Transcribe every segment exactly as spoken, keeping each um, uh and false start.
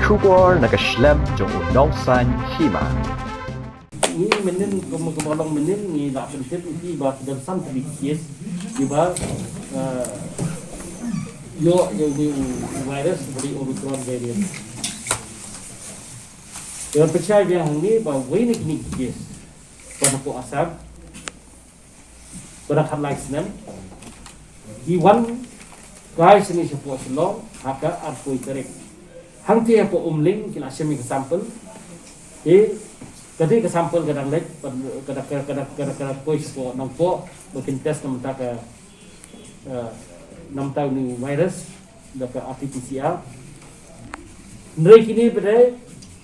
Khubor na ka shlem jong u nongsaiñ hima. Ngi mynnin, kum, kum ka long mynnin, ngi la pyntip ïa ki ba ki don san tylli ki case kiba, eh, ïoh ïa une u virus ba dei Omicron variant. Ïa pynshai biang hangne ba wei na kine ki case ba na pdeng Assam ba dang khatlai snem. Ki wan kai sini shapoh Shillong ha ka arphew tarik. Hangta hapoh Umling ki la shim ïa ka sample. Te ka dei ka sample ka dang leit, ka dang, ka dang, ka dang, ka dang poi shapoh Nongpoh ba kin test na bynta ka, eh, na bynta une u virus da ka R T P C R. Hynrei kine pat de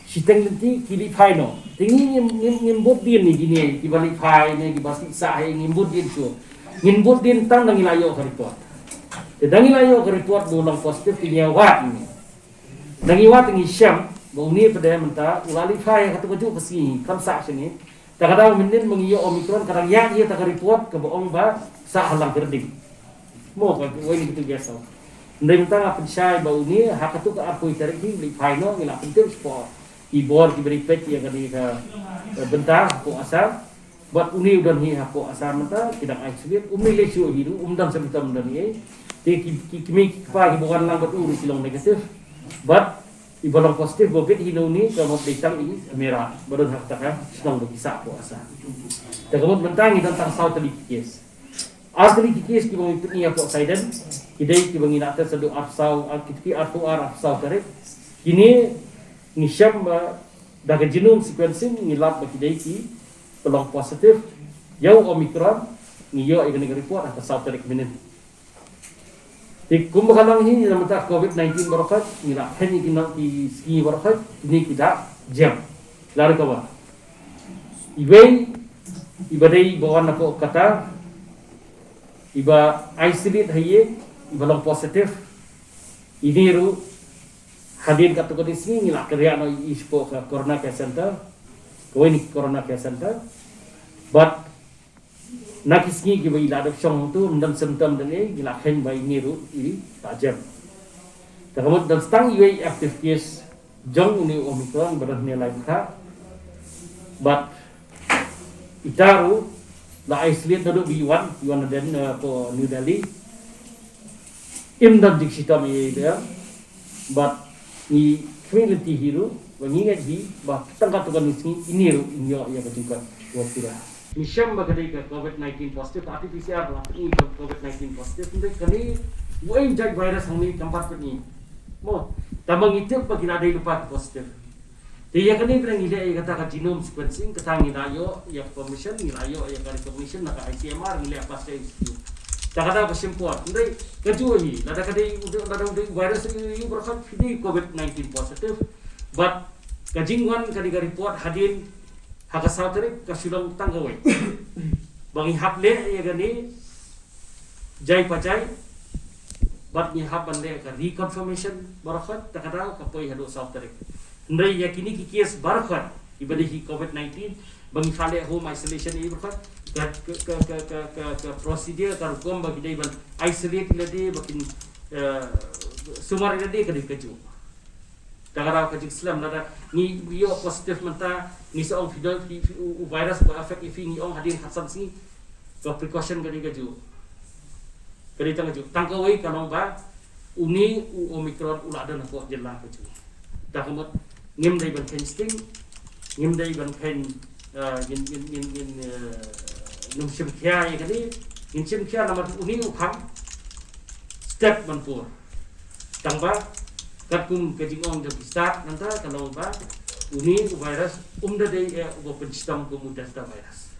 shiteng lynti ki leit phai noh. Te ngi ngim, ngim, ngim bud dien ïa kine kiba leit phai ne kiba sah hi, ngim bud dien shuh. Ngin bud dien tang da ngi la ïoh ka report. Te da ngi la ïoh ka report ba u long positive te ngi wad ïa une. Da ngi wad te ngi shem ba une pat de mynta u la leit phai ha katu kajuh ka sngi, kam sah shane. Te ka daw mynnin ba ngi ïoh Omicron ka dang ïaid ïa kata ka report kaba ong ba sah ha Langkyrding. Mo, ka wei na kitu guest house. Hynrei mynta nga pynshai ba une ha katu ka arphew tarik hi u leit phai noh, ngi la pyntip shapoh ki bor kiba ri peit ïa kane ka, eh, bynta hapoh Assam. Bad une u don hi hapoh Assam mynta, ki dang isolate, um leit shuh hi ruh, um don symptom don hi. Te ki, ki, ki mei ki kpa kiba wan lang bad u ruh ki long negative. Bad iba long positive ba bit hi na une ka mut dei tang i Mera ba don ha kata ka shnong ba ki sah hapoh Assam. Te ka mut mynta ngi don tang saw tylli ki case. Ar tylli ki case kiba ngi pyni hapoh Saiden, ki dei kiba ngi la test haduh arphew saw, ar, ki, ki arphew ar, arphew saw tarik. Kine ngi shem ba da ka genome sequencing ngi lap ba ki dei kiba long positive ïa u Omicron, ngi ïoh ïa kane ka report ha ka saw tarik mynnin. Te kumba ka long hi na bynta Covid nineteen baroh khoit, ngi la khein ïa ki nong ki sngi baroh khoit, kine ki da jem, la recover. Iwei iba dei iba wan napoh Qatar, iba isolate ha ïing, iba long positive. Ine ruh hadien katto katne sngi ngi la kyrïah noh ïa i shapoh ka Corona Care Center, kawei na ki Corona Care Center. Bad na ki sngi kiba i la dep shong hangto, ym don symptom don ei, ngi la khein ba ine ruh i la jem. Te ka mut don tang iwei active case jong une u Omicron ba don hangne lai bthah. Bad ita ruh la isolate naduh ba i wan, i wan na Den, eh, hapoh New Delhi. Im don jingshitom ïa i, bad ngi khmih lynti hi ruh ba ngi ngeit hi ba tang katto katne sngi ine ruh in ïoh ïa ka jingkot ba pura. Ngi shem ba ka dei ka Covid nineteen positive, R T P C R ba la pyni ka Covid nineteen positive, hynrei kane uei u jait virus hangne kam pat pyni. Mo, tangba ngi tip ba ki la dei lypa ki positive. Te ïa kane pat ngi leh ïa kata ka genome sequencing, kata ngi la ïoh ïa ka permission, ngi la ïoh ïa ka recognition na ka I C M R, ngi leh pass ïa institute. Te kata ka shim por, hynrei kajuh hi, lada ka dei u dei, lada u dei u virus ïa u baroh khoit, phi dei Covid nineteen positive. Bad ka jingwan kane ka report hadien ha ka saw tarik ka shu long tang kawei. Ba ngi hap leh ïa kane jai pa jai, bad ngi hap ban leh ka reconfirmation baroh khoit, te ka daw ka poi haduh saw tarik. Hynrei ïa kine ki case baroh khoit kiba dei hi Covid nineteen, ba ngi phah leh home isolation ïa baroh khoit, ka, ka, ka procedure, ka rukom ba ki dei ban isolate ïa lade, ba kin, eh, sumar ïa lade, ka dei kajuh. Te ka daw ka jingslem, lada ngi ïoh positive mynta, ngi sa ong phi don, phi, phi, u, u virus ba affect ïa phi, ngi ong hadien khatsan sngi, ka precaution ka dei kajuh. Ka dei tang kajuh. Tang kawei ka long ba une u Omicron u la don hapoh jylla kajuh. Te ka mut ngim dei ban kheiñ sting, ngim dei ban kheiñ, eh, ngin, ngin, ngin, ngin, eh, ngim shim khia ïa kane, ngin shim khia namar une u kham step ban pur. Tangba katkum ka jingong jong ki stad mynta ka long ba une u virus um da dei, eh, uba pynshitom kum u Delta virus.